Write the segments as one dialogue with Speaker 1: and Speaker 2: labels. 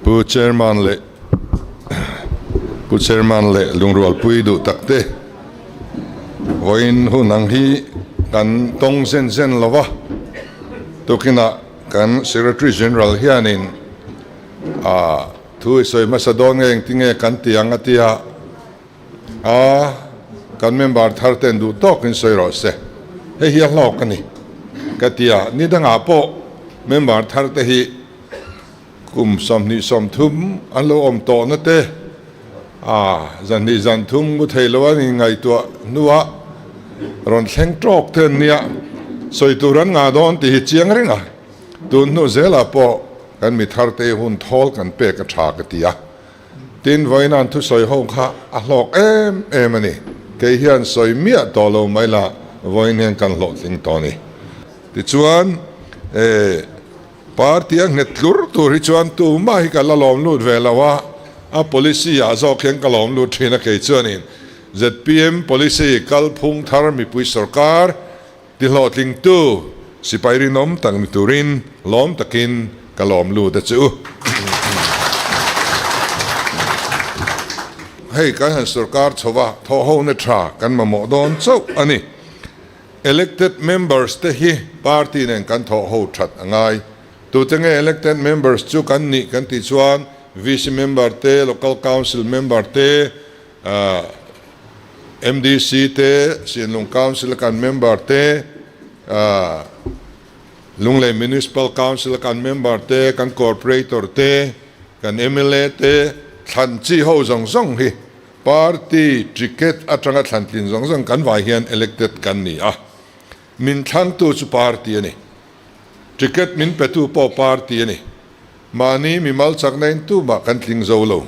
Speaker 1: Pu Chairman leh Pu Chairman leh lungrualpui duh tak te, vawiin hun ang hi kan tawng zen zen lo va, tukinah kan Secretary General hianin a thu i sawi hmasa dawn nge engtinge kan ti ang a tia a, kan member thar ten duh tawkin sawi rawh se, hei hi a hlawk a ni ka ti a, ni dangah pawh member thar te hi Kum 23 an lo awm tawhna te, a zanhnih zan thum ngu thei lo an inngaihtuah hnuah rawn thleng tawk te an nia, sawi tur an ngah dawn tih hi chiang reng a, tun hnu zelah pawh kan mi thar te hun thawl kan pek a tha ka ti a, tin vawiin thusawi ho kha a hlawk em em a ni, kei hian sawi miah tawh lo mai la vawiin hian kan hlawhtling tawh a ni. Tichuan, e. Party a nghet tlur tur hi chuan tumah hi ka la lawm lut ve lo a, a policy ah zawk hian ka lawm lut thin a kei chuanin zpm policy kalphung thar mipui sorkar ti hlawhtlingtu sipai rinawm tak ni turin lawm takin ka lawm lut a chu. Hei kan han sorkar chho va thawhhona tha kan mamawh dawn chauh a ni. Elected members te hi party nen kan thawh ho that a ngai. Tute nge elected members chu kan nih kan tih chuan VC member te, Local Council member te, MDC te, Sinlung Council a kan member te, Lunglei Municipal Council a kan member te, kan Corporator te, kan mla te, thlan chi ho zawng zawng hi Party ticket atanga thlan tlin zawng zawng kan vai hian elected kan ni a, min thlangtu chu party a ni. Ticket min petu pawh party a ni. Mahni mimal chakna in tumah kan tling zo lo.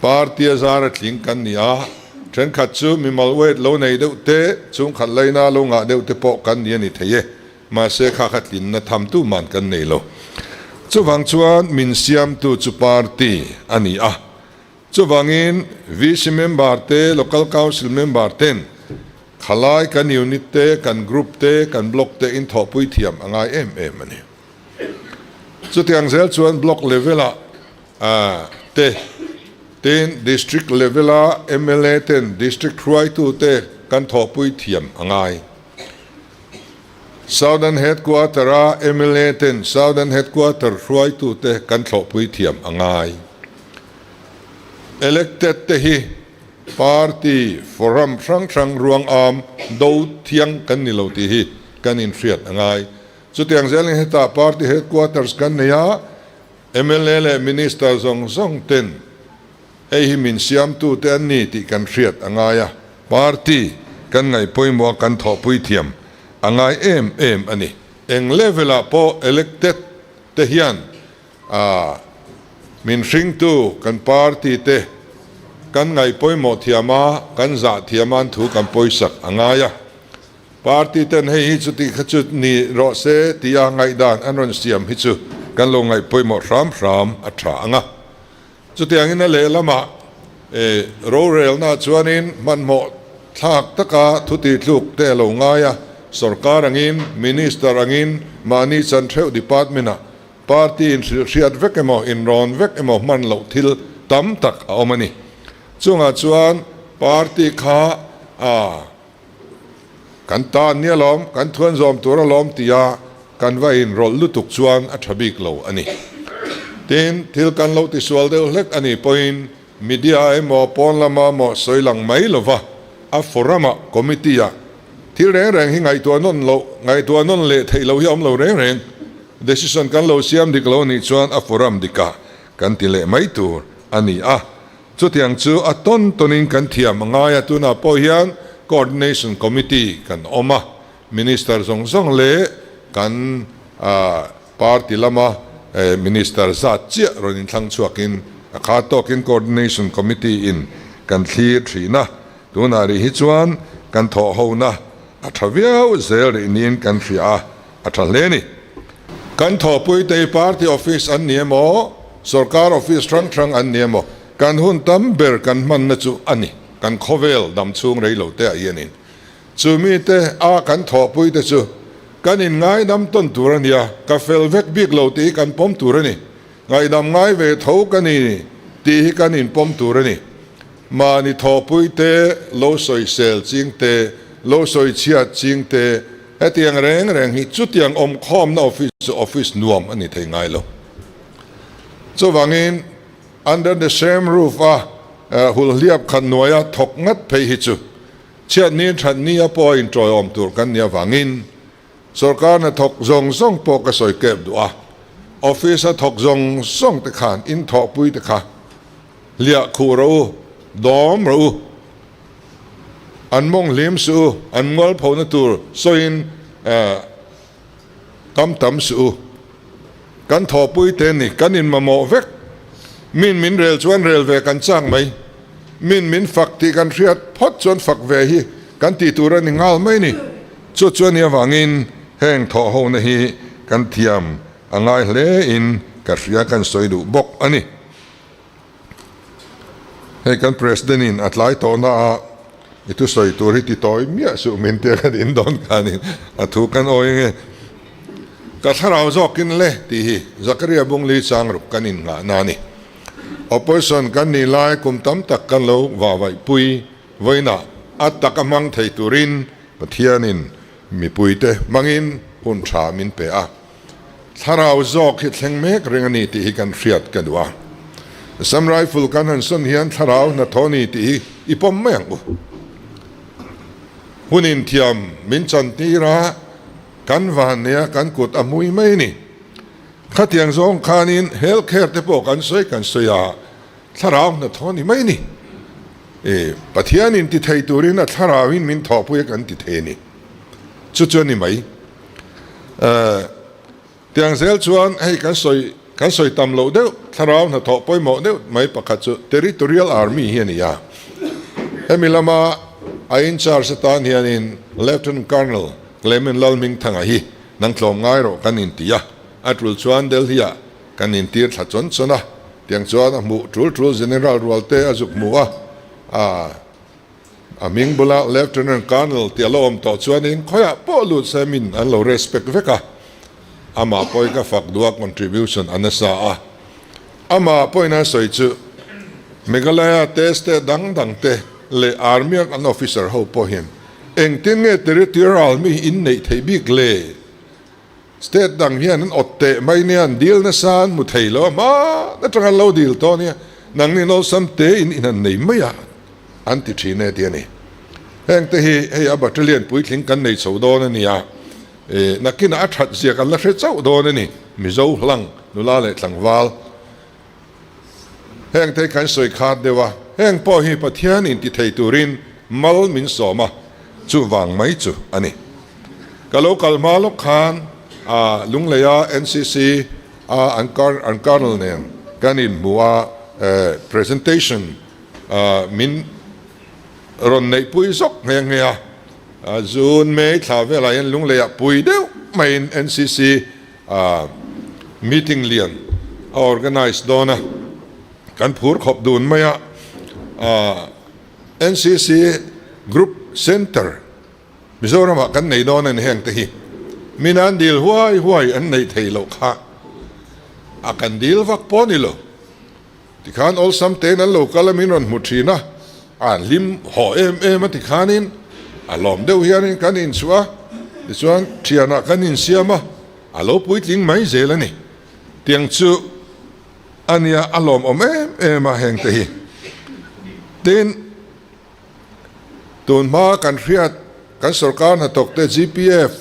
Speaker 1: Party a zar a tling kan ni a, thenkhat chu mimal weight lo nei deuh te, chungkhat laina lo ngah deuh te pawh kan ni a ni thei e. Mahse kha kha tlinna tham tu man kan nei lo. Chuvang chuan min siamtu chu party a ni a. Chuvangin VC member te, Local Council member ten khalai kan unit te, kan group te, kan block te in thawhpui thiam a ngai em em a ni. Chutiang zel chuan block level ah te, tin district level a mla ten district hruaitu te kan thawhpui thiam a ngai. Southern Headquarter a mla ten Southern Headquarter hruaitu te kan thlawhpui thiam a ngai. Elected te hi party forum hrang hrang ruang am do thiang kan ni lo tih hi kan inhriat a ngai. Chutiang zelin hetah party headquarters kan nei a, mla leh minister zawng zawng ten hei hi min siamtu te an ni tih kan hriat a ngai a, party kan ngaih pawimawh a kan thawhpui thiam a ngai em em a ni. Eng level ah pawh elected te hian A min hringtu kan party te kan ngaih pawimawh thiam a, kan zah thiam a an thu kan pawisak a ngai a. Party ten hei hi chuti kha chu ni rawh se tia ngaihdan an rawn siam hi chu kan lo ngaih pawimawh hram hram a tha ang a. Chutiangin a lehlamah rorelna chuanin hmanhmawh thlak taka thuti tluk te a lo ngai a, sorkar angin, minister angin mahni chan theuh department-ah Party in hrilhhriat vek emaw, inrawn vek emaw hman loh thil tam tak a awm a ni. Chungah chuan party kha a kan ta an nia lawm, kan thuan zawm tur alawm tia kan va inrawlh lutuk chuan a tha bik lo a ni. Tin, thil kan lo tisual deuh hlek a nih pawhin media emaw pawn lama emaw sawi lang mai lova a forum-ah, committee-ah thil reng reng hi ngaihtuah nawn loh, ngaihtuah nawn leh theih loh hi a awm lo reng reng. Decision kan lo siam dik lo nih chuan a forum dikah kan ti leh mai tur a ni a. Chutiang chu a tawn tawnin kan thiam a ngai a, tunah pawh hian Coordination Committee kan awm a, Minister zawng zawng leh kan party lama Minister zat chiah rawn inthlang chhuakin a kha tawkin Coordination Committee in kan thlir thin a, tunah rih hi chuan kan thawhhona a tha viau zel rih niin kan hria a. A tha hle ni. Kan thawhpui te hi party office an ni emaw, sorkar office hrang hrang an ni emaw, kan hun tam ber kan hmanna chu a ni. Kan khawvel dam chhung rei lo te ah hianin chu mite a kan thawhpui te chu kan inngaidam tawn tur a nia, ka fel vek bik lo tih hi kan pawm tur a ni. Ngaihdam ngai ve tho ka ni tih hi kan inpawm tur a ni. Mahni thawhpui te, lo sawisel ching te, lo sawichhiat ching te, hetiang reng reng hi chutiang awmkhawmna office chu office nuam a ni thei ngai lo. Chuvangin under the same roof a hulhliap khat hnuaia thawk ngat phei hi chu chhiatni thatni a pawh a inṭawiawm tur kan nih avangin Sorkar hnathawk zawng zawng pawh ka sawi kep duh a, office a thawk zawng zawng te khan in thawhpui te kha hliah khuh rawh u, dawm rawh u, an mawng hlim suh u, an ngawl phona tur sawiin kam tam suh u. Kan thawhpui te ni, kan in mamawh vek. Min min rel chuan rel ve kan chak mai. Min min fak tih kan hriat phawt chuan fak ve hi kan tih tur a ni nghal mai ni. Chu chuan i avangin heng thawh hona hi kan thiam a ngai hle in ka hria kan sawi duh bawk a ni. Hei kan President in a tlai tawhna a i thusawi tur hi ti tawi miah suh min tia kan in dawn khanin a thu kan awi nge. Ka thlarau zawkin le tih hi Zakaria Bungli chang ruk kan in nghahna a ni. Opposition kan nih lai kum tam tak kan lo vahvaihpui vawiinah a tak a hmang thei turin Pathianin mipuite hmangin hun tha min pe a. Thlarau zawk hi thleng mek reng a ni tih hi kan hriat ka duh a. Assam Rifle kan han sawn hian thlarau hnathawh a ni tih hi i pawm mai ang u. Hun inthiam min chan tir a, kan van nia kan kut a hmui mai a ni. Khatiang zawng khanin health care te pawh kan sawi kan sawi a, thlarau hnathawh a ni mai a ni. E, Pathianin ti thei turin a thlarauin min thawhpui a kan ti thei a ni. Chu chu a ni mai. Tiang zel chuan hei kan sawi kan sawi tam loh deuh thlarau hnathawh pawimawh deuh mai pakhat chu Territorial Army hi a ni a. Hemi lama a in charge atan hianin Lieutenant Colonel Clement Lalhmingthanga hi nang tlawm ngai rawh kan inti a, a tul chuan Delhi-ah kan intir thla chawn chawn a, tiang chuan a hmuh tul tul General Rualte a zuk hmu a, a. A hming bula Lieutenant Colonel tih a lo awm tawh chuanin khawiah pawh lut se min an lo respect vek a, amah pawhin ka fak duh a contribution a nasa a, amah pawhin a sawi chu Meghalaya te state dang dang te leh army a kan officer ho pawh hian engtin nge territorial mi hi in neih theih bik le? State dang hian an awt teh mai nia an dil nasa an hmu thei lo a hma atang an lo dil tawh nia nangni nawlsam te in in an nei mai a an ti thin e tih a ni. Heng te hi hei a battalion puitling kan nei chho dawn a nia e nakinah a that zia kan la hre chauh dawn a ni Mizo hlang nula leh tlangval heng te hi kan sawi khat deuh a heng pawh hi Pathian in ti thei turin mal min sawm a chuvang mai chu a ni. Ka lo kal hma lawk khan a Lungleia NCC a an an Colonel nen kan inhmu a, presentation min rawn neihpui zawk nghe nghe a. June, May thla velah hian Lungleiah pui deuh maiin NCC meeting lian a organise dawn a, kan phur khawp dun mai a. NCC Group Centre Mizoramah kan nei dawn a ni heng te hi. Min an dil huai huai an neih theih loh kha a kan dil vak pawh a ni lo. Tikhan awlsam tein an lo kal a min rawn hmu thin a, an hlim haw em em a tikhanin a lawm deuh hianin kan inchhuah a, tichuan thianah kan insiam a, a lo puitling mai zel a ni. Tiang chu a nia a lawmawm em em a heng te hi. Tin. Tun hma kan hriat kan sorkar hnathawkte GPF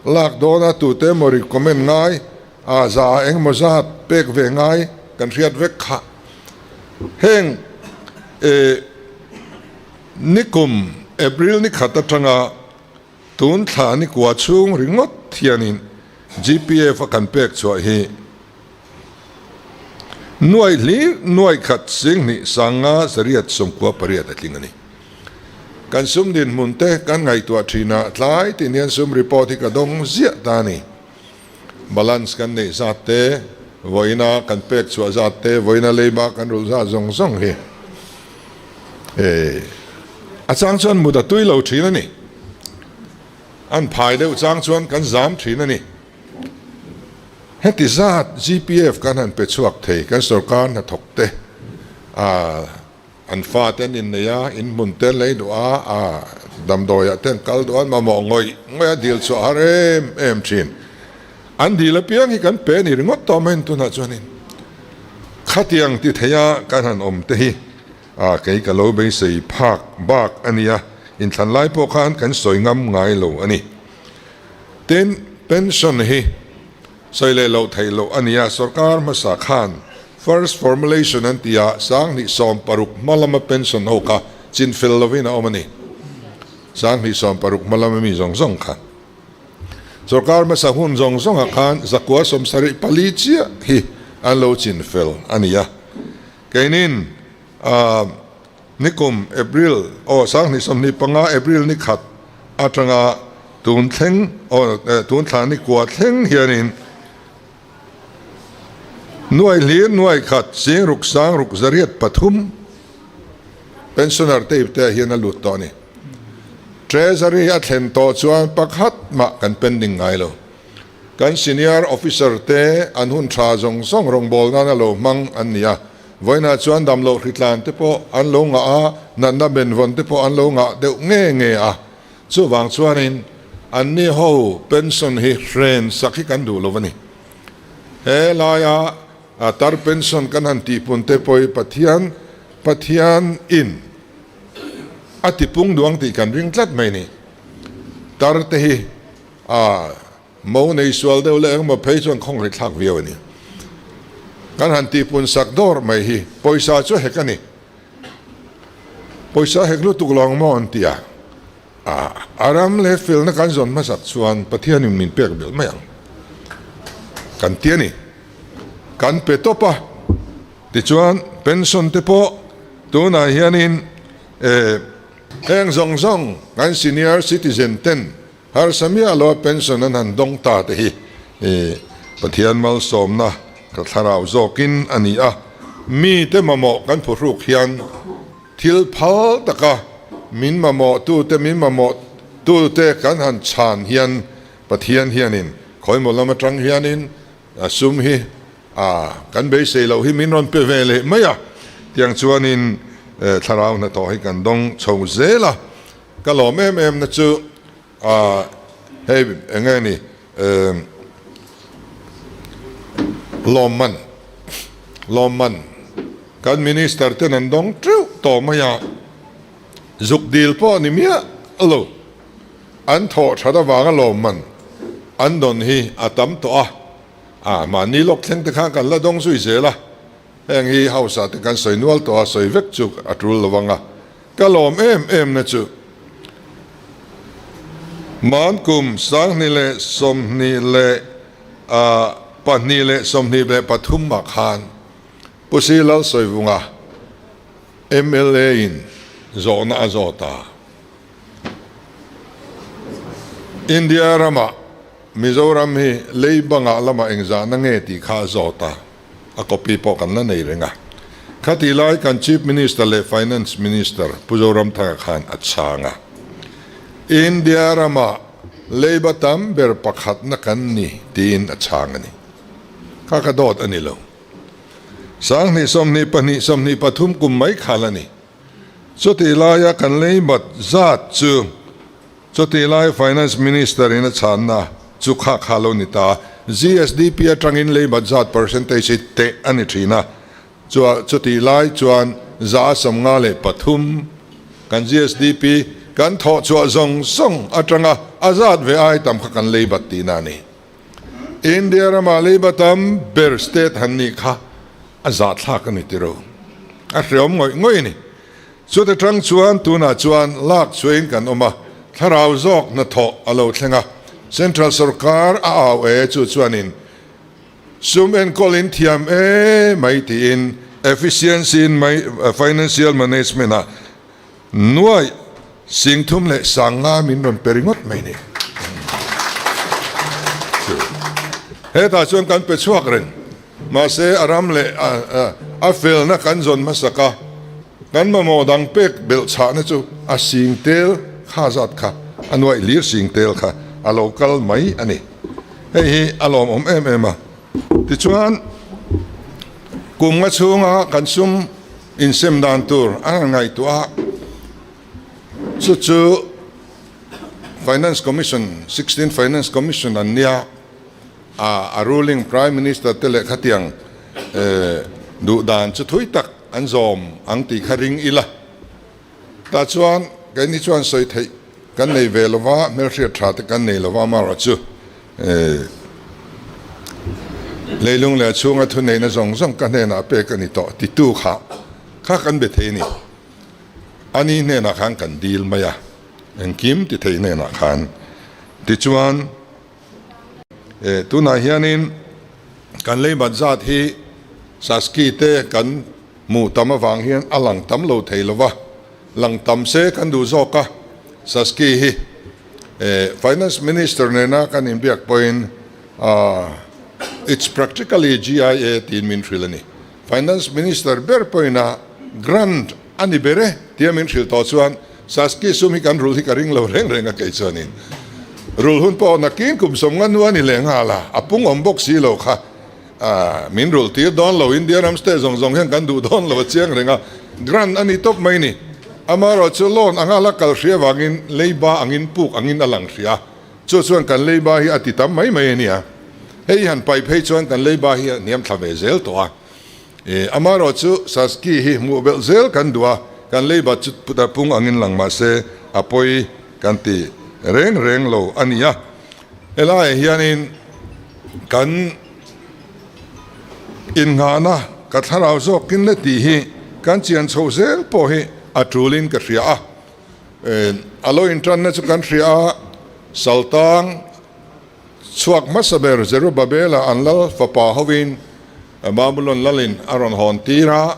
Speaker 1: lak dawna tute emaw recommend ngai a za ah engemaw zat pek ve ngai kan hriat vek kha. Heng e nikum April ni khat atanga tun thla ni kua chhung ringawt hianin GPF a kan pek chhuah hi Nuai hlir nuai khat singhnih sanga zariat 98 a tling a ni. Kan sum dinhmun te kan ngaihtuah thin a, tlai tin hian sum report hi ka dawng ziah ta a ni. Balance kan neih zat te, vawiina kan pek chhuah zat te, vawiina leiba kan rulh zat zawng zawng hi a chang chuan mut a tui lo thin a ni. An phai deuh chang chuan kan zam thin a ni. Heti zat GPF kan han pe chhuak thei, kan sorkar hnathawk te an fa te an innei a, in hmun te an lei duh a, a damdawiah te an kal duh a, an mamawh ngawih ngawih a dil chhuah har em em thin. An dil apiang hi kan pe ni ringawt tawh mai tunah chuanin khatiang ti theia kan han awm te hi a kei ka lo beisei phak bak a nia, inthlan lai pawh khan kan sawi ngam ngai lo a ni. Tin, pension hi sawi leh loh theih loh a nia, sorkar hmasa khan first formulation an ti a, 2016 hma lama pension ho kha chinfel lovin a awm a ni. 2016 hma lama mi zawng zawng kha. Sorkar hmasa hun zawng zawngah khan 974 chiah hi an lo chinfel a ni a. Keinin nikum April aw 2025 April ni khat atanga tun thleng aw tun thla ni kua thleng hianin nuai hlir nuai khat sing ruk sang ruk 803 pensioner te ipte ah hian a lut tawh a ni. Treasury a thlen tawh chuan pakhat mah kan pending ngai lo. Kan senior officer te an hun tha zawng zawng rawngbawlna na lo hmang an ni a, vawiinah chuan damloh hritlan te pawh an lo ngah a, natna benvawn te pawh an lo ngah deuh nge nge a. Chuvang chuanin anni ho pension hi hren sak hi kan duh lo a ni. He laia tar pension kan han tihpun te pawh hi Pathian Pathian in a tipung duang tih kan ring tlat mai ni. Tar te hi a mo nei sual deuh leh engemaw phei chuan khawngaih thlak viau a ni. Kan han tihpun sak dawr mai hi pawisa chu hek a ni. Pawisa hek lutuk lo ang maw an ti a, a ram leh felna kan zawn hmasak chuan Pathianin min pek belh mai ang kan ti a ni. Kan pe tawp a, tichuan pension te pawh tunah hianin heng zawng zawng kan senior citizen ten Harsa miah lo a pension an han dawng ta te hi Pathian malsawmna ka thlarau zawkin a ni a, mite mamawh kan phuhruk hian thil phal taka min mamawh tute min mamawh tute kan han chhan hian Pathian hianin khawimaw lam atang hianin sum hi a kan beisei loh hi min rawn pe ve leh mai a, tiang chuanin thlarau hnathawh hi kan dawng chho zel a. Ka lawm em em na chu hei eng nge ni lawmman lawmman kan minister ten an dawng teuh tawh mai a, zuk dil pawh ni miah lo an thawh that avanga lawmman an dawn hi a tam tawh a, a mahni lawk thleng te khan kan la dawng zui zel a, heng hi house ah te kan sawi nual tawh a, sawi vek chu a tul lo ang a. Ka lawm em em na chu Man kum 2022 ah khan Pu Si Lalsawivunga mla in zawhna a zawt a. India ramah Mizoram hi lei bangah lamah engzahna nge tih kha a zawt a. A copy pawh kan la nei reng a. Khatih lai kan Chief Minister leh Finance Minister Pu Zoramthanga khan a chhang a. India ramah leiba tam ber pakhatna kan ni tiin a chhang a ni. Kha ka dawt a ni lo. 2022 23 kum mai khal a ni. Chutih laia kan leibat zat chu Chutih lai Finance Minister in a chhanna chu kha kha lo ni ta. GSDP atangin leibat zat percentage hi teh a ni thin a. Chua chutih lai chuan 153 kan GSDP kan thawh chhuah zawng zawng atanga a zat ve ai tam kha kan leibat tihna a ni. India rama leiba tam ber state han nih kha a zahthlak a ni tiro. A hreawm ngawih ngawih a ni. Chuta tang chuan tunah chuan lak chuain kan awm a, thlarau zawk hnathawh a lo thleng a, Central sawrkar a au e chu chuanin sum enkawl in thiam e mai tiin efficiency in financial management ah nuaih 35,000 min rawn pe ringawt mai ni. Hetah chuan kan pe chhuak reng. Mahse, a ram leh a felna kan zawn hmasak a, kan mamawh dang pek belh chhahna chu a sing tel kha zat kha, a nuaih hlir sing tel kha a lo kal mai a ni. Hei hi a lawmawm em em a. Tichuan, kum nga chhunga kan sum insem dan tur an han ngaihtuah a, chu chu Finance Commission, 16 Finance Commission an nia, a ruling Prime Minister te leh khatiang duh dan chu thui tak an zawm ang tih kha ring ila. Tah chuan keini chuan sawi theih kan nei ve lova, hmelhriat tha te kan nei lova, amaherawhchu leilung leh chhunga thuneihna zawng zawng ka hnenah pek a ni tawh titu kha kha kan be thei a ni. Ani hnenah khan kan dil mai a, engkim ti thei hnenah khan. Tichuan tunah hianin kan leibat zat hi Saski te kan Hmuh tam avang hian a lang tam lo thei lo va, lang tam se kan duh zawk a, Saski hi Finance Minister nena kan inbiak pawhin It's practically GIA tiin min hrilh a ni. Finance Minister ber pawhin a grant a ni ber e tia min hrilh tawh chuan Saski sum hi kan rulh hi ka ring lo reng reng a kei chuanin rulh hun pawh nakin kum sawmnga hnu a ni leh nghal a, a pung awm bawk si lo kha. Min rulh tir dawn lo, India ram state zawng zawng hian kan duh dawn lo a chiang reng a, grant a ni tawp mai ni. Amaherawhchu loan anga la kal hria vangin leiba angin puk angin a lang hria. Chu chuan kan leiba hi a ti tam mai mai a nia. Hei han paih phei chuan kan leiba hi a hniam thla ve zel tawh a. Amaherawhchu Saski hi hmuh belh zel kan duh a, kan leiba chu pung angin lang mah se a pawi kan ti reng reng lo a nia. Helaiah hianin kan innghahna ka thlarau zawkin le tih hi kan chian chhoh zel pawh hi a tulin ka hria a. A lo intanna chu kan hria a, Saltang chhuak hmasa ber Zerubabela an lal fapa hovin Babulon lalin a rawn hawn tir a,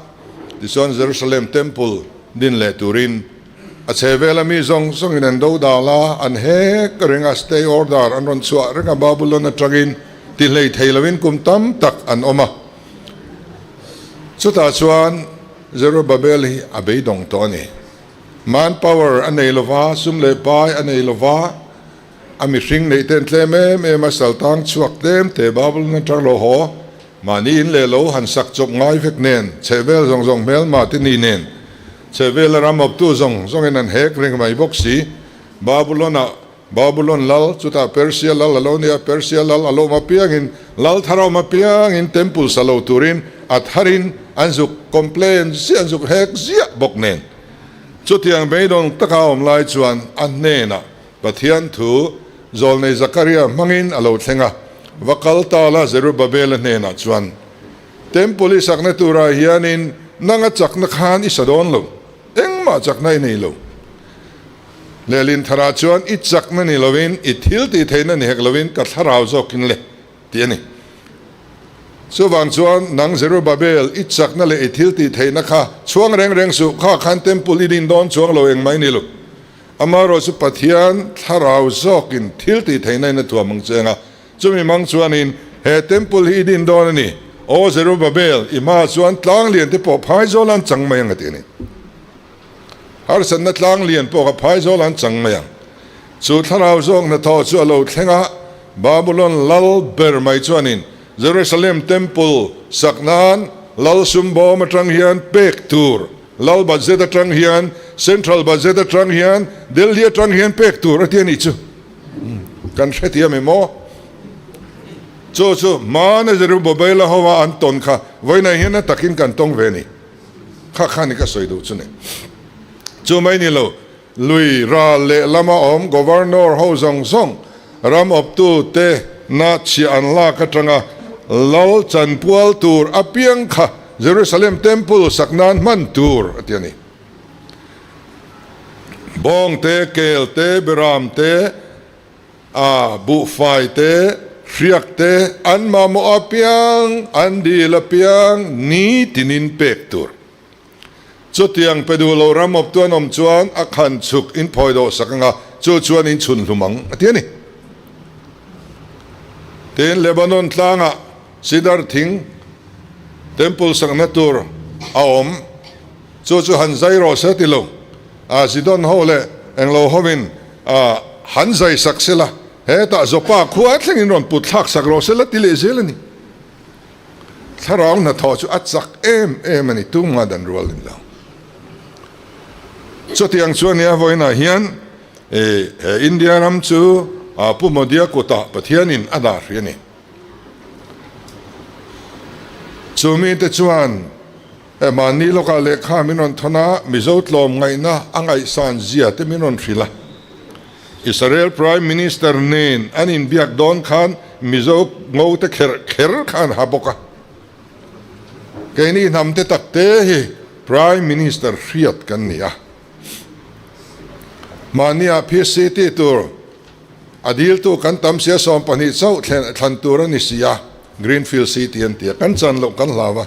Speaker 1: tichuan Jerusalem Temple din leh turin a chhehvela mi zawng zawngin an do dal a, an hek reng a, stay order an rawn chhuah reng a, Babulon atangin ti hlei thei lovin kum tam tak an awm a. Chutah chuan Zerubbabel hi a beidawng tawh a ni. Manpower a nei lova, sum leh pai a nei lova, A mihring neih ten tlem em em a saltang chhuak tlem te Babylon atang lo haw, mahni in leh lo han sak chawp ngai vek nen, chhehvel zawng zawng hmelma te ni nen, chhehvela ram awptu zawng zawngin an hek reng mai bawk si. Babylon-ah Babylon lal, chutah Persia lal a lo nia, Persia lal a lo awm apiangin, lal thar a awm apiangin temple sa lo turin a tharin an zuk complain ziah, an zuk hek ziah bawk nen. Chutiang beidawng taka a awm lai chuan a hnenah Pathian thu zawlnei Zakaria hmangin a lo thleng a, va kal ta la Zerubabela hnenah chuan, Temple i sakna turah hianin nanga chakna khan i sa dawn lo, engmah chakna i nei lo. Lehlin tharah chuan i chakna ni lovin, i thil tih theihna ni hek lovin ka thlarau zawkin le, tih a ni. Chuvang chuan nang Zerubabel, i chakna leh i thil tih theihna kha chhuang reng reng suh, kha khan Temple i din dawn chuang lo engmah i ni lo. Amaherawh chu Pathian thlarau zawkin thil tih theihna in a thuam ang che anga, chumi mang chuanin he temple hi i din dawn a ni, Aw Zerubbabel, i hmaah chuan tlang lian te pawh phaizawl an chang mai ang a ti a ni. Harsatna tlang lian pawh kha phaizawl an chang mai ang. Chu thlarau zawk hnathawh chu a lo thleng a, Babulon lal ber mai chuanin Jerusalem temple sak nan lal sumbawm atang hian pek tur Lal budget atang hian, Central budget atang hian, Delhi atang hian pek tur a ti a nih chu. Kan hrethiam em aw? Chu chu hmana Zerubbabela ho a an tawn kha vawiinah hian a takin kan tawng ve a ni. Kha kha ni ka sawi duh chu ni. Chu mai ni lo, lui ral leh lama awm Governor ho zawng zawng ram awptu te na chhiah an lak atanga lal chanpual tur apiang kha Jerusalem Temple sak nan hman tur a ti a ni. Bawng te, kel te, beram te, a buhfai te, hriak te an mamawh apiang, an dil apiang ni tinin pek tur. Chutiang pe duh lo ram awptu an awm chuan a khan chhuk in phawi dawh sak anga chu chuan in chhun hlum ang a ti a ni. Tin, Lebanon tlangah Sidar thing temple sakna tur a awm, chu chu han zai rawh se ti lo. A Zidon ho leh englo hovin a han zai sak sela, hetah Joppa khua thlengin rawn put thlak sak rawh sela ti leh zel a ni. Thlarau hnathawh chu a chak em em a ni, tumah dan rual ni lo. Chutiang chuan nia vawiinah hian he India ram chu Pu Modia kutah Pathianin a dah hrih a ni. Chu mite chuan mahni lawkah lehkha min rawn thawn a, Mizo tlawm ngaihna a ngaihsan zia te min rawn hrilh a. Israel Prime Minister nen an inbiak dawn khan Mizo ngo te kherh kher kha an ha bawk a. Keini hnam te tak te hi Prime Minister hriat kan ni a. Mahnia PCT tur a diltu kan tam sia 12 chauh thlan tur a ni si a, Greenfield City an ti a, kan chan loh kan hlau a.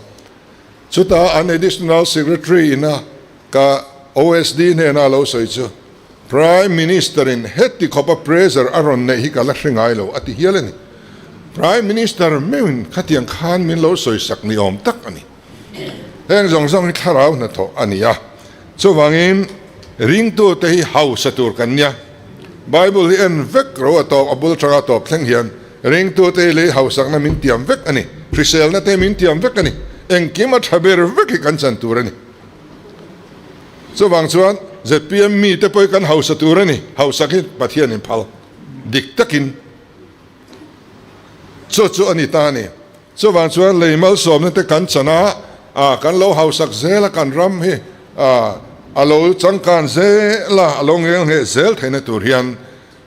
Speaker 1: Chutah an Additional Secretary ina ka OSD hnena a lo sawi chu, Prime Minister in heti khawpa pressure a rawn neih hi ka la hre ngai lo a ti hial a ni. Prime Minister meuhin khatiang khan min lo sawi sak ni awm tak a ni. Heng zawng zawng hi thlarau hnathawh a ni a, chuvangin ringtute hi hausa tur kan nia. Bible hi en vek ro a tawp a bul tanga tawp thleng hian ringtute hi lei hausakna min tiam vek a ni, hriselna te min tiam vek a ni, engkim a tha ber vek hi kan chan tur a ni. Chuvang chuan zpm mite pawh hi kan hausa tur a ni, hausak hi Pathian in phal dik takin chu chu a ni ta a ni. Chuvang chuan lei malsawmna te kan chan a, ah kan lo hausak zel a, kan ram hi ah a lo changkan zel a, a lo ngel ngheh zel theihna tur hian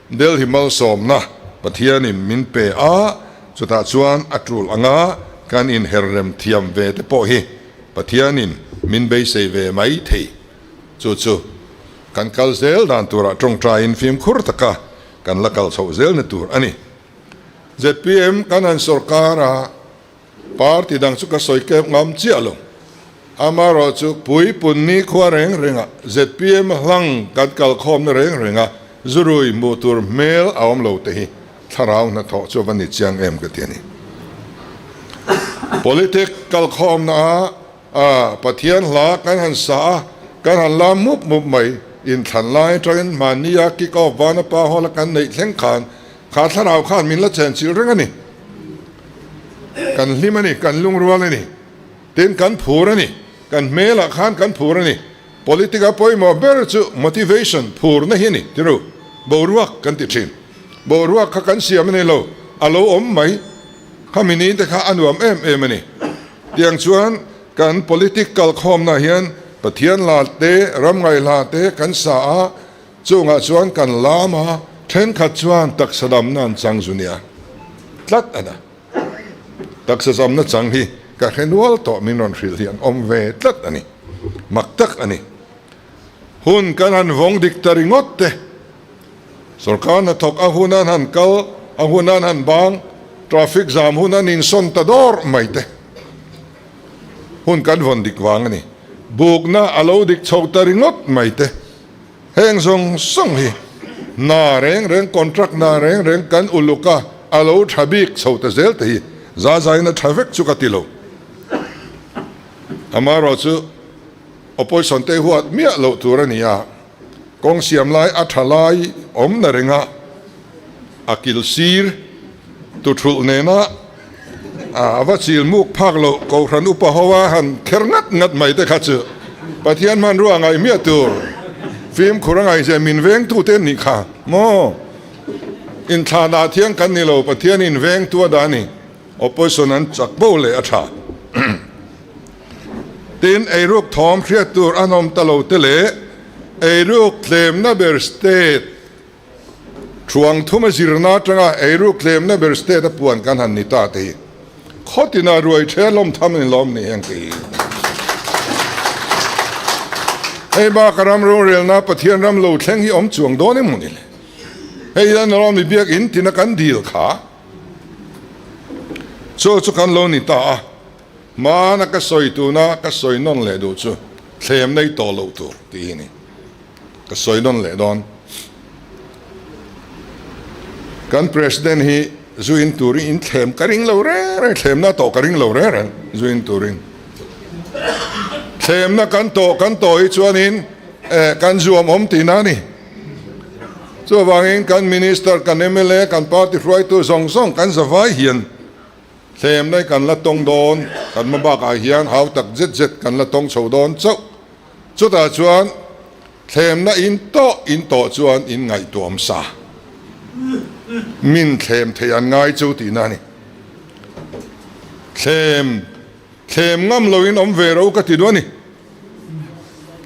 Speaker 1: Delhi malsawmna Pathianin min pe a, chutah chuan a tul anga kan inherrem thiam ve te pawh hi Pathianin min beisei ve mai thei. Chu chu kan kal zel dan turah tawngtaiin fimkhur taka kan la kal chhoh zelna tur a ni. Zpm kan han sawrkar a, party dang chu ka sawi kep ngam chiah lo. Amaherawhchu puipun nikhua reng rengah zpm hlang kan kalkhawmna reng renga zurui hmuh tur hmel a awm lo te hi thlarau hnathawh chu va ni chiang em ka ti a ni. Politic kalkhawmna a Pathian hla kan han sa a, kan han la mup mup mai. Inthlan lai atangin mahnia kick off vana pa hawla kan neih thleng khan Kha thlarau khan min la chenchilh reng a ni. Kan hlim a ni, kan lungrual a ni. Tin, kan phur a ni. Kan hmelah khan kan phur a ni. Politic a pawimawh ber chu motivation, phurna hi a ni, ti ru. Boruak kan ti thin. Boruak kha kan siam a ni lo, a lo awm mai. Khami ni te kha a nuam em em a ni. Tiang chuan kan politic kalkhawmna hian Pathian hla te, ramngaih hla te kan sa a, Chungah chuan kan lam a, thenkhat chuan taksa damna an chang zu nia tlat a na. Taksa zamna chang hi ka hre nual tawh min rawn hrilh hi an awm ve tlat a ni. Mak tak a ni. Hun kan han vawng dik ta ringawt te. Sorkar hnathawk a hun an han kal, a hun an han bang, traffic zam hun an insawn ta dawr mai te. Hun kan vawn dik vang a ni. Bukna a lo dik chho ta ringawt mai te. Heng zawng zawng hi hna reng reng, contract hna reng reng kan uluk a, a lo tha bik chho ta zel te hi za zain a tha vek chu ka ti lo. Amaherawh chu opposition te huat miah loh tur a ni a, kawng siam lai a tha lai awm na renga a kil sir tu thulh nena a va chil muk phak loh Kohhran upa ho a han kher ngat ngat mai te kha chu Pathian hmanrua ngaih miah tur fimkhur a ngaihzia min vengtu te an nih kha maw? Inthlanah thiang kan ni lo Pathian in vengtu a dah a ni. Opposition an chak bo leh a tha. Tin, eiruk thawm hriat tur an awm ta lo te leh eiruk tlemna ber state Thuang thuma zirna atanga eiruk tlemna ber state a puan kan han ni ta te hi khawtina ruai the lawm tham in lawm ni heng te hi. Hei baka ram rorelna Pathian ram lo thleng hi awm chuang dawn emaw ni le? Hei hian rawm i biak in tina kan dil kha chu chu kan lo ni ta a, hmana ka sawi tuna ka sawi nawn leh duh chu thlem nei tawh loh tur tih hi a ni. Ka sawi nawn leh dawn. Kan President hi zu in turin in thlem ka ring lo reng reng, thlemna tawh ka ring lo reng reng zu in turin. Thlemna kan tawh kan tawh hi chuanin eh kan zuam awm tihna a ni. Chuvangin kan Minister, kan mla, kan party hruaitu zawng zawng kan zavai hian. Thlemna hi kan la tawng dawn, kan hma bakah hian hau tak zet zet kan la tawng chho dawn chauh. Chutah chuan thlemna in tawh in tawh chuan in ngaihtuahawm sa. Min thlem thei an ngai chu tihna a ni. Thlem thlem ngam loin awm ve ro ka ti duh a ni.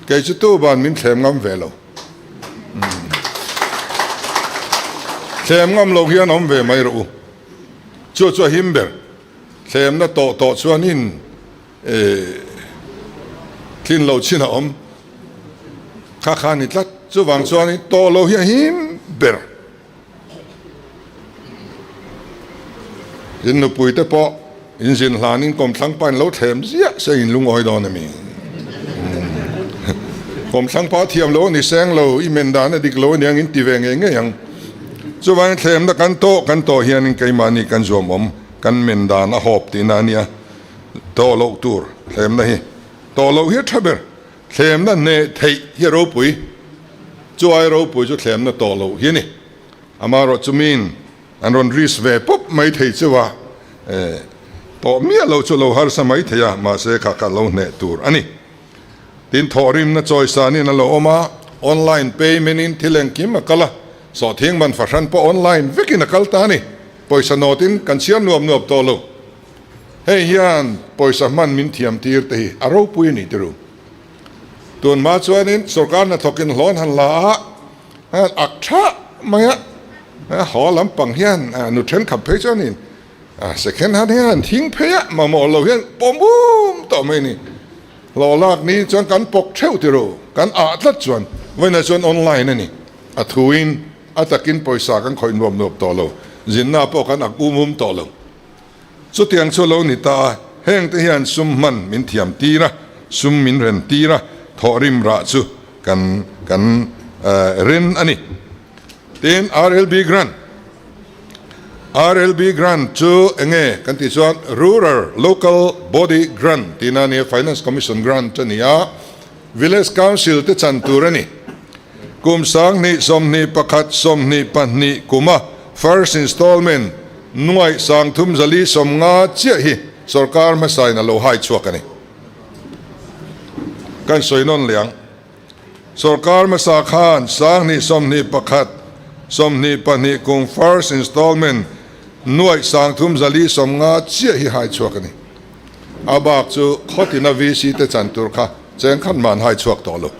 Speaker 1: Kei chu tu ban min thlem ngam ve lo. Thlem ngam lo hian awm ve mai rawh u. Chu chu a him ber. Thlemna tawh tawh chuanin tlin lo chin a awm. Kha kha a ni tlat. Chuvang chuanin tawh lo hi a him ber. In nupui te pawh in zin hlanin kawmthlang pa in lo thlem ziah se in lungawi dawn a mi? Kawmthlang pa thiam lo a ni seng lo, i men dan a dik lo aniang in ti ve ngei ngei ang. Chuvangin thlemna kan tawh kan tawh hianin keimahni kan zuam awm, kan men dan a hawp tihna a nia. Tawh loh tur thlemna hi tawh loh hi a tha ber. Thlemna hneh theih hi a ropui, chu ai ropui chu thlemna tawh loh hi a ni. Amaherawh chu miin an rawn risk ve pawp mai thei cheu a, tawh miah loh chu lo harsa mai thei a, mahse kha kha lo hneh tur a ni. Tin, thawhrimna chawisanin a lo awm a, online payment in thil engkim a kal a, sawhthing man fahran pawh online vekin a kal ta a ni. Pawisa nawtin kan chhiar nuap nuap tawh lo. Hei hian pawisa hman min thiam tir te hi a ropui a ni ti ru. Tun hma chuanin sorkar hnathawkin hlawn han la a, ak tha mai a, haw lampang hian nu thenkhat phei chuanin second hand hian han thing phei a, mamawh lo hian pawm um tawh mai a ni. Hlawh lak ni chuan kan pawk theuh ti ru, kan ah tlat chuan vawiinah chuan online a ni. A thuin a takin pawisa kan khawih nuap nuap tawh lo, zinna pawh kan ak um um tawh lo. Chutiang chu lo ni ta a, heng te hian sum hman min thiam tir a, sum min ren tir a, thawhrim rah chu kan kan ren a ni. Tin, RLB Grant RLB Grant chu enge kan tih chuan Rural Local Body Grant tihna a ni a, Finance Commission Grant a ni a, Village Council te chan tur a ni. Kum 20 21 22 kuma first installment nuaih 3450 chiah hi sorkar hmasain a lo hai chhuak a ni. Kan sawi nawn leh ang. Sorkar hmasa khan 20 21 22 kum first installment nuaih 3450 chiah hi hai chhuak a ni. A bak chu khawtina VC te chan tur kha cheng khat man hai chhuak tawh lo.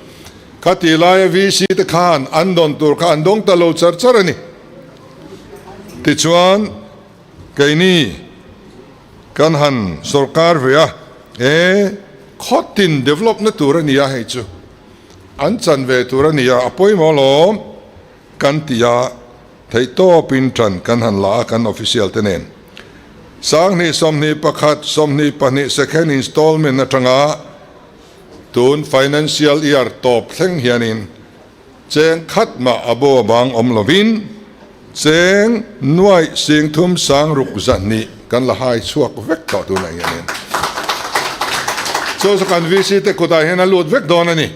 Speaker 1: Khati laia VC te khan an dawn tur kha an dawng ta lo char char a ni. Tichuan, keini kan han sorkar ve a, e, khawtin develop na tur a ni a hei chu, an chan ve tur a ni a, a pawimawh alawm kan ti a, theihtawpin ṭan kan han la a kan official te nen. 20 21 22 second installment aṭanga Tun financial year tawp thleng hianin cheng khat mah a bo avang awm lovin cheng nuaih singthum sang ruk zahnih kan la hai chhuak vek tawh tunah hianin chu chu kan VC te kutah hian a lut vek dawn a ni.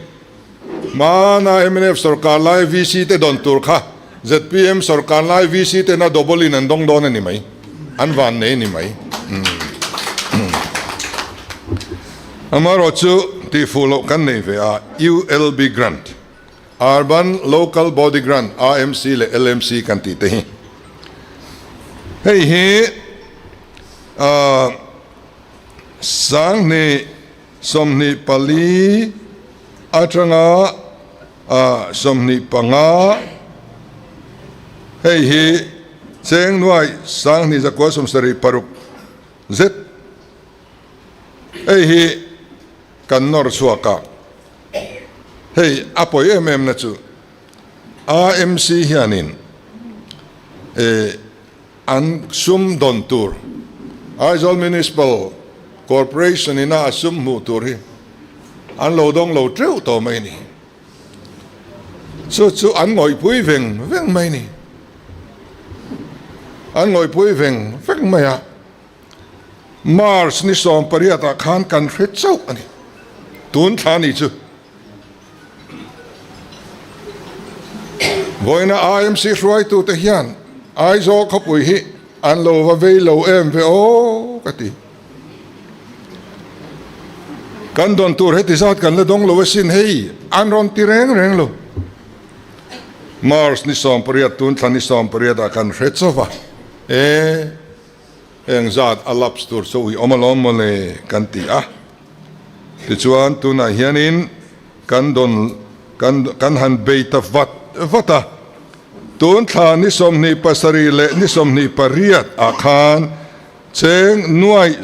Speaker 1: Hmana mnf sorkar lai VC te dawn tur kha zpm sorkar lai VC ten a double in an dawng dawn a ni mai, an van nei a ni mai. Amaherawh chu tihfuh loh kan nei ve a, ULB Grant, Urban Local Body Grant, AMC leh LMC kan tih te hi. Hei hi 2024 atanga 25, hei hi cheng nuai 2176 zet. Hei hi kan nawr chhuak a, hei a pawi em em na chu AMC hianin an sum dawn tur Aizawl Municipal Corporation ina a sum hmuh tur hi an lo dawng lo teuh tawh mai a ni. Chu chu an ngawihpui veng veng mai a ni. An ngawihpui veng veng mai a. March ni 18 ah khan kan hre chauh a ni. Tun thla ni chu vawiina IMC hruaitute hian Aizawl khawpui hi an lo va vei lo em ve aw. ka ti. Kan dawn tur heti zat kan la dawng lo asin hei, an rawn ti reng reng lo. March ni 18 tun thla ni 18 ah kan hre chauh va, e heng zat a lapse tur chu ui awm alawm mawle kan ti a. Tichuan tunah hianin kan dawn kan kan han bei ta vat vat a. Tun thla ni 27 leh ni 28 ah khan Cheng nuaih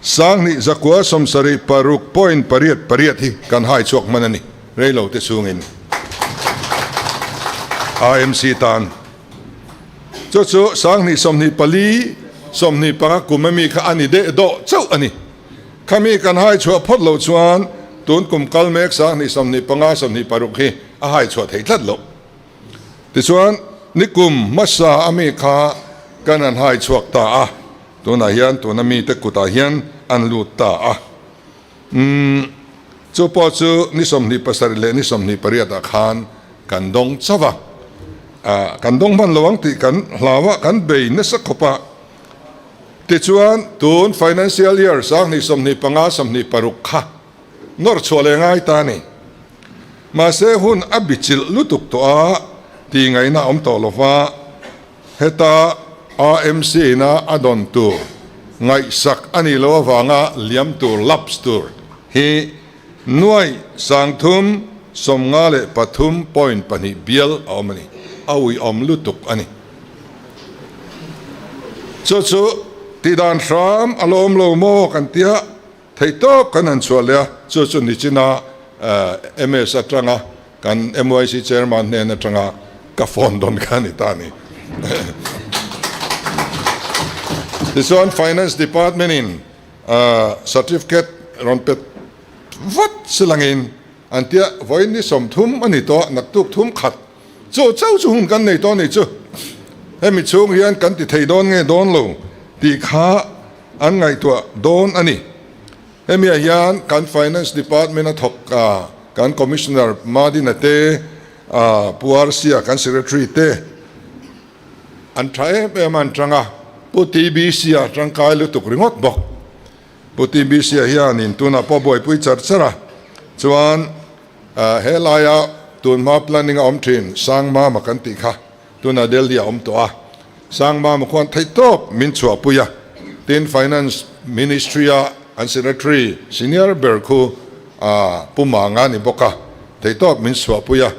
Speaker 1: 2976 point pariat pariat hi kan hai chhuak hman a ni, reilo te chhungin AMC tan. Chu chu 2024 25 kum ami kha a ni deh dawh chauh a ni. Khami kan hai chhuah phawt loh chuan tun kum kal mek 2025 26 hi a hai chhuah theih tlat loh. Tichuan, nikum hmasa a mi kha kan han hai chhuak ta a, tunah hian tuna mite kutah hian an lut ta a. Umm, chu pawh chu ni 27 leh ni 28 ah khan kan dawng chauh a. Ah, kan dawng hman lo ang tih kan hlau a, kan bei nasa khawp a. Tichuan, tun financial year 2025 26 kha nawr chhuah leh ngai ta a ni. Mahse hun a bichilh lutuk tawh a, tih ngaihna a awm tawh lo va, heta AMC ina a dawn tur ngaihsak a nih loh avanga liam tur, lapse tur, hi nuaih 353 point pahnih bial a awm a ni, a uiawm lutuk a ni. Chu chu tihdan hram a la awm lo maw kan tia. Theih tawp kan han chhuah leh a, chu chu nichina MS atanga kan MYC chairman hnen atanga ka phone dawn kha a ni ta a ni. Tichuan Finance Department in certificate rawn pet vat silangin an tia vawiin ni 30 a ni tawh a, naktuk thum khat chu chauh chu hun kan nei tawh a ni chu. Hemi chhung hian kan ti thei dawn nge dawn lo tih kha An ngaihtuah dawn a ni. Hemiah hian kan Finance Department a thawk a, kan Commissioner Madina te, Pu Arsia kan Secretary te an tha em em a an tang a, Pu TBC a tangkai lutuk ringawt bawk. Pu TBC a hianin tunah pawh buaipui char char a, chuan he laia tunhma planning a awm thin Sangmama kan tih kha Tunah Delhi a awm tawh a, Sangmama khuan theihtawp min chhuahpui a, tin Finance Ministry a an Secretary senior ber khu Pu Manga a ni bawk a, theihtawp min chhuahpui a,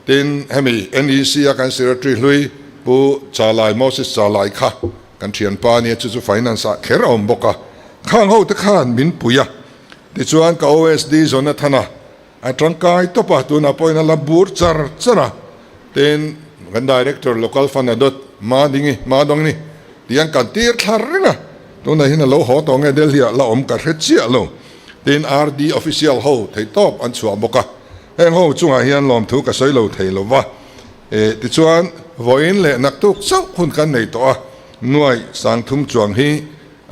Speaker 1: tin hemi NEC a kan Secretary hlui Pu Chalai, Moses Chalai kha kan thianpa a nia, chu chu Finance ah kher a awm bawk a, khang ho te khan min pui a, tichuan ka OSD Jonathana A tangkai tawp a, tunah pawhin a la bur char char a, tin kan Director Local Fund a dawt Ma Dingi, Ma Dawngni tih an kan tir thla reng a, tunah hian a lo haw tawh nge Delhi ah la awm ka hre chiah lo, tin RD Official ho theihtawp an chhuah bawk a, heng ho chungah hian lawmthu ka sawi lo thei lo va, eh tichuan vawiin leh naktuk chauh hun kan nei tawh a, nuai 3000 chuang hi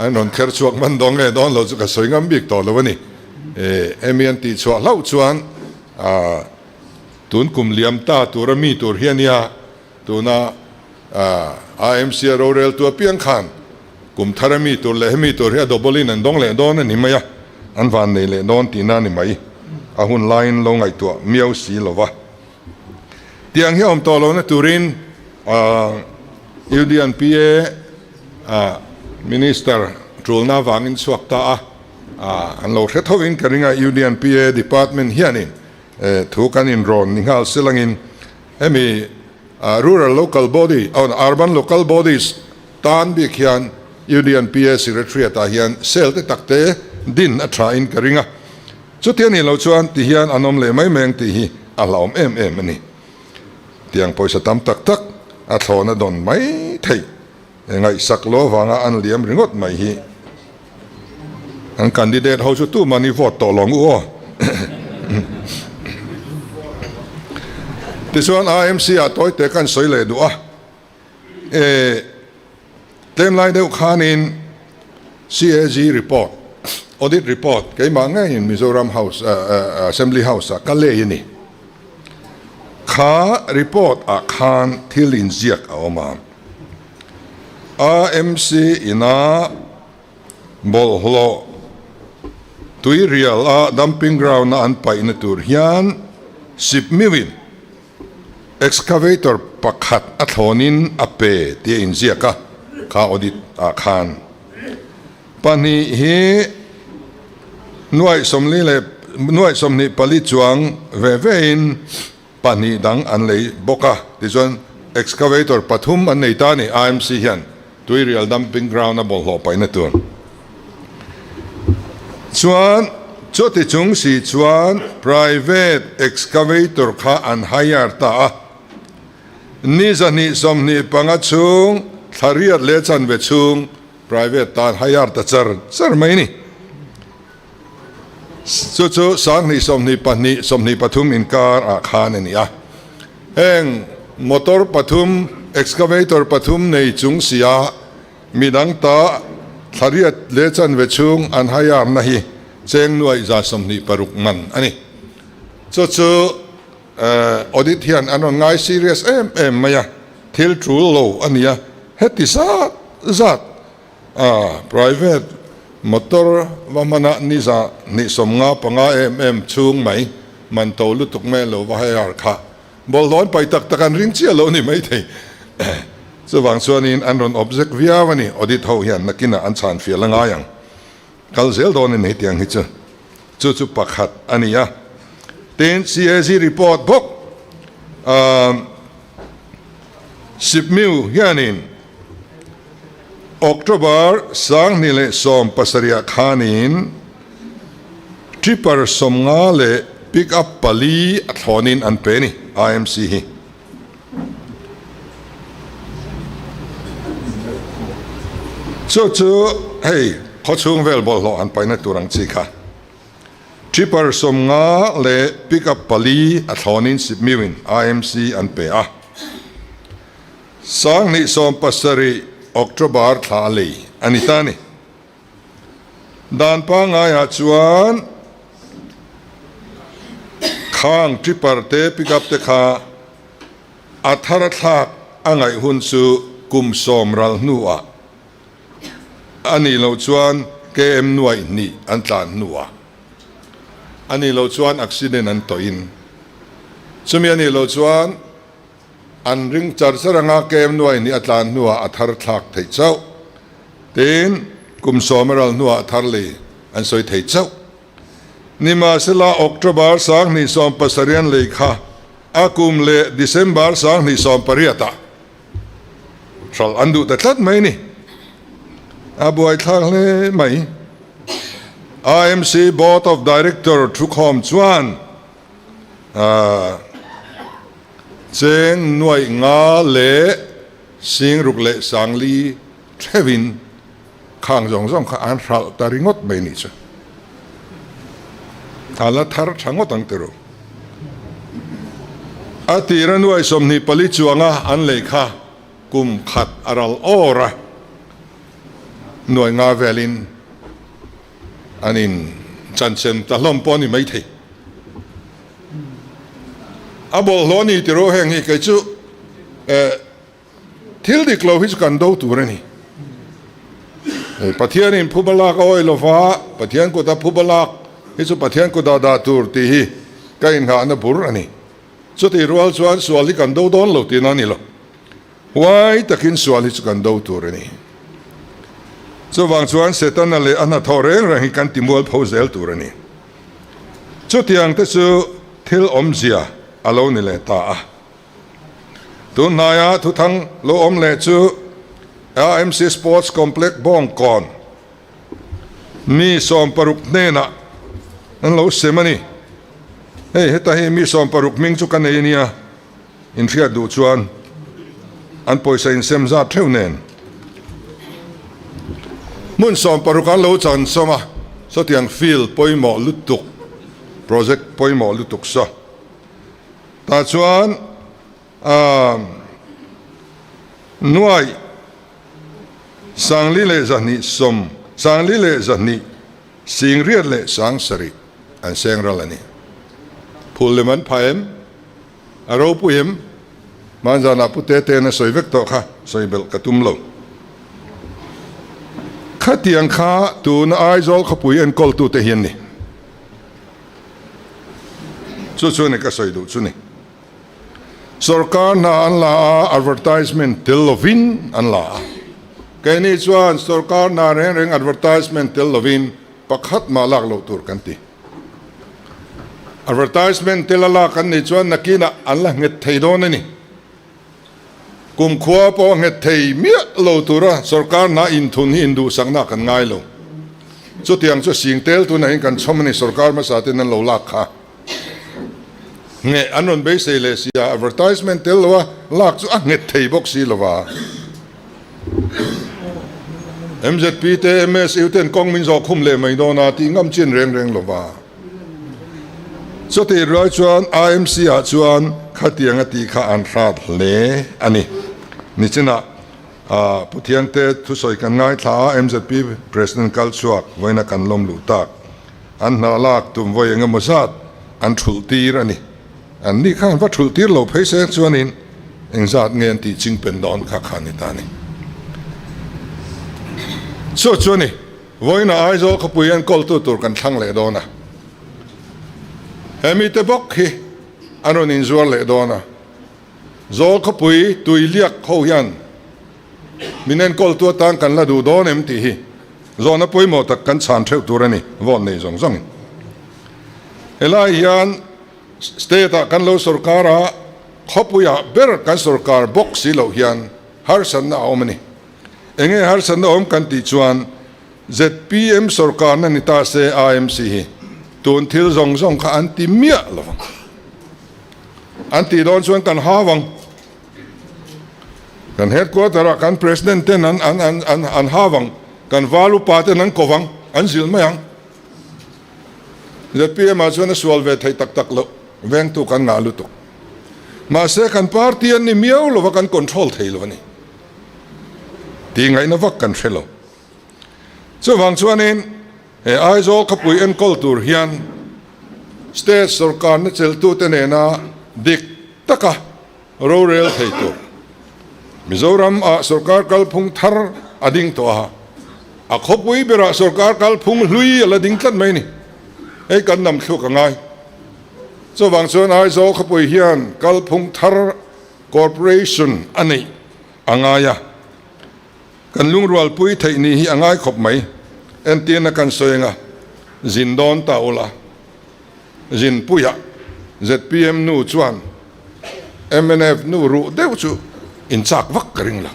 Speaker 1: An rawn kher chhuak hman dawn nge dawn lo chu ka sawi ngam bik tawh lo a ni. Hemi an tih chhuah hlauh chuan tun kum liam ta tura mi tur hi a nia, tuna AMC a roreltu apiang khan kum thara mi tur leh hemi tur hi a double in an dawng leh dawn a ni mai a, an van nei leh dawn tihna a ni mai. A hun laiin lo ngaihtuah miau si lo va. Tiang hi a awm tawh lohna turin UDNPA Minister tulna avangin chhuak ta a, an lo hre thovin ka ring a, UDNPA Department hianin thu kan inrawn ni nghal silangin hemi Rural Local Body, Urban Local Bodies tan bik hian UDNPA Secretariat ah hian cell te takte din a tha in ka ring a. Chuti a nih loh chuan ti hian an awm leh mai mai ang tih hi a hlauhawm em em a ni. Tiang pawisa tam tak tak a thlawhna dawn mai theih ngaihsak lo avanga an liam ringawt mai hi an candidate ho chu tuman i vote tawh lo ang u aw. Tichuan AMC ah tawite kan sawi leh duh a, e Tlem lai deuh khanin CAG report, audit report keimah ngeiin Mizoram House, Assembly House ah ka lei a ni. Kha report ah khan thil inziak a awm a. AMC ina Bawlhhlawh tuirial a dumping ground a an paihna tur hian sipmiuin excavator pakhat a thlawnin a pe tih a inziak a, kha audit ah khan pahnih hi nuaih sawmli leh nuaih 24 chuang ve vein pahnih dang an lei bawk a, tichuan excavator pathum an nei ta a ni, IMC hian tuirial dumping ground a bawlhhlawh paihna tur chuan chuti chung si chuan private excavator kha an hire ta a, ni 225 chhung thla riat leh chanve chhung private tan hire ta char char mai a ni. Chu chu 20 22 23 inkar ah khan a ni a. Heng motor pathum, excavator pathum nei chung sia midang ta thlariat leh chanve chhung an hire-na hi cheng nuaih 126 man a ni. Chu chu audit hian an rawn ngai serious em em mai a, thil tul lo a ni a, heti zat zat A private motor va hmana ni 255 em em chhung mai man to lutuk mai lo va hire kha bawlhhlawh an pai tak tak an ring chiah lo ni maithei. Chuvang chuanin an rawn object viau a ni, audit ho hian nakinah an chhan fial a ngai ang. Kal zel dawn a ni hetiang hi chu. Chu chu pakhat a ni a. Tin, CAG report bawk Sipmiu hianin October 2017 khanin Tipper 50 leh Pick up pali a thlawnin an pe a ni, IMC hi. Chu chu hei khawchhung vel bawlhhlawh an paihna tur ang chi kha. Tipper 50 leh Pick up pali a thlawnin Sipmiuin IMC an pe a. 2017 October thla a lei a ni ta a ni. Dan pangaiah chuan khang tipper te pickup te kha a thar a thlak a ngaih hun chu kum sawm ral hnuah a nih loh chuan KM nuaih hnih an tlan hnuah a nih loh chuan accident an tawhin chumi a nih loh chuan An ring char char anga kem nuai ni a tlan hnuah a thar thlak theih chauh. Tin, kum sawm a ral hnuah a thar lei an sawi thei chauh. Nimahsela, October 2017 an lei kha a kum leh December 2018 ah hralh an duh ta tlat mai ni. A buaithlak hle mai. IMC Board of Director thukhawm chuan Cheng nuaih nga leh sing ruk leh sang li theuhin khang zawng zawng kha an hralh ta ringawt mai nih chu. A la thar tha ngawt ang tiro. A tira nuaih 24 chuanga an lei kha kum khat a ral awr a, nuaih nga velin an in chanchem ta hlawm pawh a ni maithei. A bawlhhlawh a ni tih rawh heng hi kei chu eh thil dik lo hi chu kan do tur a ni. Pathianin phuba lak a awih lova Pathian kuta phuba lak hi chu Pathian kuta dah tur tih hi ka inghahna bur a ni. Chutih rual chuan sual hi kan do dawn lo tihna a ni lo. Huai takin sual hi chu kan do tur a ni. Chuvang chuan Setana leh a hnathawh reng reng hi kan timual pho zel tur a ni. Chutiang te chu thil awmzia a lo ni leh ta a. Tun hnaia thuthang lo awm leh chu AMC Sports Complex Bawngkawn mi 60 hnenah an lo sem a ni. Hei heta hi mi 60 hming chu ka nei a nia. Inhriat duh chuan an pawisa insem zat theuh nen hmun 60 an lo chan sawm a, sawtiang field pawimawh lutuk, project pawimawh lutuk saw tah chuan nuaih 42 100 42 singriat leh 7,000 an seng ral a ni. Phul lem an phah em? A ropui em? Hmanzanah Pu Tete-in a sawi vek tawh kha, sawi belh ka tum lo. Khatiang kha tuna Aizawl khawpui enkawltute hi an ni. Chu chu a ni ka sawi duh chu ni. Sorkar hna an la a, advertisement tel lovin an la a. Keini chuan sorkar hna reng reng advertisement tel lovin pakhat mah lak loh tur kan ti. Advertisement tel a lak an nih chuan nakinah an la nghet thei dawn a ni. Kumkhua pawh a nghet thei miah lo tura sorkar hna inthun hi induhsakna kan ngai lo. Chutiang chu sing tel tunah hian kan chhawm a ni sorkar hmasa ten an lo lak kha. Ngheh an rawn beisei leh si a, advertisement tel lo a lak chu a nghet thei bawk si lo va. MZP te MSU ten kawng min zawh khum leh mai dawn a tih ngam chin reng reng lo va. Chutih rual chuan IMC ah chuan khatiang a tih kha an hrat hle a ni. Nichinah Pu Thiangte thusawi kan ngaithla a, MZP President kal chhuak vawiina kan lawm luh tak. An hna lak tum vawi eng emaw zat an thulh tir a ni. An ni khan va thulh tir lo phei se chuanin engzat nge an tih ching pen dawn kha kha ni ta ni. Chu chu a ni, vawiina Aizawl khawpui enkawltu tur kan thlang leh dawn a. He mite bawk hi an rawn inzuar leh dawn a. Zawl khawpui tui liak ho hian min enkawltu atan kan la duh dawn em tih hi zawhna pawimawh tak kan chhan theuh tur a ni, vote nei zawng zawngin. Helai hian state ah kan lo sorkar a, khawpuiah ber kan sorkar bawk si loh hian harsatna a awm a ni. Enge harsatna awm kan tih chuan zpm sorkarna ni ta se IMC hi tun thil zawng zawng kha an ti miah lo vang. An tih dawn chuan kan hau ang. Kan headquarter ah kan president ten an an an an an hau ang. Kan val upa ten an ko vang, an zilh mai ang. Zpm ah chuan a sual ve thei tak tak loh, vengtu kan ngah lutuk. Mahse kan party an ni miau lova kan control thei lo a ni. Tih ngaihna vak kan hre lo. Chuvang chuanin he Aizawl khawpui enkawl tur hian state sorkarna chelhtute nena dik taka rorel thei tur Mizoram ah sorkar kalphung thar a ding tawh a, a khawpui berah sorkar kalphung hlui a la ding tlat mai a ni. Hei kan nam thluk a ngai. Chuvang chuan Aizawl khawpui hian kalphung thar corporation a neih a ngai a. Kan lungrualpui theih ni hi a ngai khawp mai. Entirna kan sawi anga zin dawn ta ula, zinpuiah zpm nu chuan mnf nu ruh deuh chu in chak vak ka ring lo.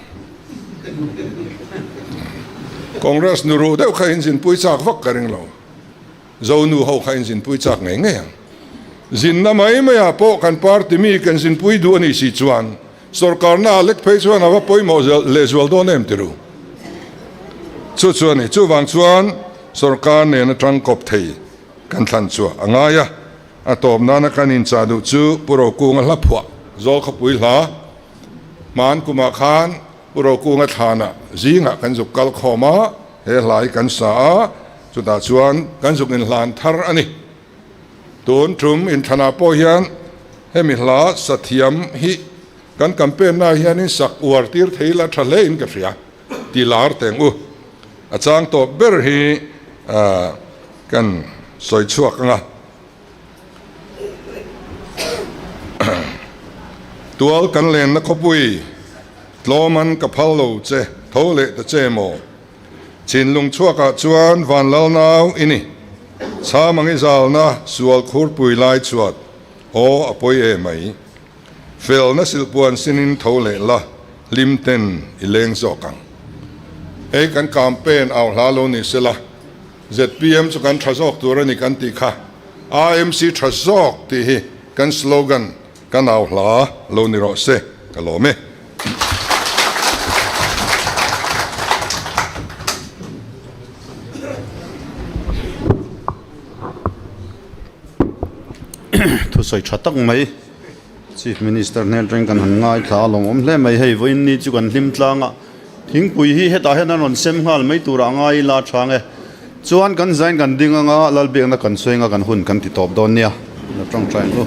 Speaker 1: Congress nu ruh deuh kha in zinpui chak vak ka ring lo. Zonu ho kha in zinpui chak ngei ngei ang. Zinna mai maiah pawh kan party mi kan zinpui duh a nih si chuan Sorkarna a lek phei chuan a va pawimawh lehzual dawn em ti ru? Chu chu a ni. Chuvang chuan sorkar nen atang kawp thei kan thlan chu a ngai a. A tawp nana kan inchah duh chu Pu Rokunga hla phuah Zawl khawpui hla hman kumah khan Pu Rokunga thlanah zingah kan zuk kal khawm a, he hla hi kan sa a, chutah chuan kan zuk inhlan thar a ni. Tun tum inthlanah pawh hian hemi hla sathiam hi kan campaign na hianin sak uar tir thei la tha hle in ka hria ti lar teng u. A chang tawp ber hi kan sawi chhuak anga. Tual kan lenna khawpui tlawm an ka phal lo che tho leh ta che maw? Thinlung chhuakah chuan Vanlal nau i ni. Chham ang i zalna sual khurpui lai chhuat aw a pawi e mai. Felna silhpuan sinin tho leh la hlim ten i leng zawk ang. Hei kan campaign au hla lo ni sela zpm chu kan tha zawk tur a ni kan tih kha AMC tha zawk tih hi kan slogan Ka nau hla lo ni rawh se, ka lawm e.
Speaker 2: Thusawi tha tak mai Chief Minister hnen atangin kan han ngaithla a lawmawm hle mai. Hei vawiin ni chu kan hlim tlang a, thingpui hi hetah hian an rawn sem nghal mai turah a ngai ila chang e. Chuan kan zain kan ding anga Lalbiakna kan sawi anga kan hun kan ti tawp dawn nia. La tawngtai ang u.